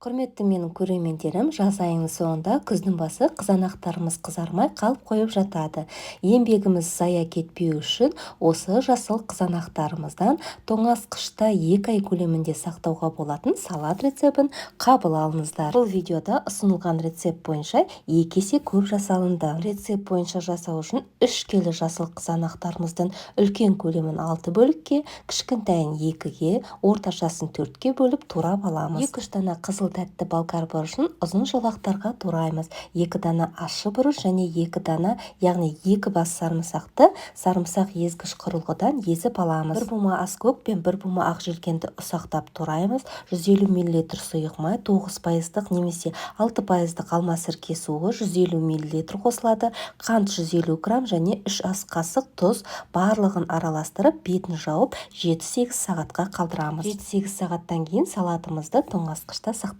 Құрметті менің көрермендерім, жаз айының соңында, күздің басы қызанақтарымыз қызармай қалып қойып жатады. Еңбегіміз зая кетпеу үшін осы жасыл қызанақтарымыздан тоңазытқышта 2 ай көлемінде сақтауға болатын салат рецептін қабыл алыңыздар. Бұл видеода ұсынылған рецепт бойынша 2 есе көп жасалынды. Рецепт бойынша жасау үшін 3 келі жасыл қызанақтарымыздың үлкен көлемін алты бөлікке, кішкентайын екіге, орташасын төртке бөліп турап аламыз. 2-3 дана қызыл тәтті болгар бұрышын ұзын жолақтарға тураймыз. 2 дана ащы бұрыш және 2 дана, яғни 2 бас сарымсақты сарымсақ езгіш құрылғыдан езіп аламыз. 1 бума аскөк пен 1 бума ақ желкенді ұсақтап тураймыз. 150 мл сұйық май, 9%-дық немесе 6%-дық алма сірке суы 150 мл қосылады, қант 150 грамм және 3 ас қасық тұз. Барлығын араластырып, бетін жауып, 7-8 сағатқа қалдырамыз. 7-8 сағаттан кейін салатымызды тоңазытқышта.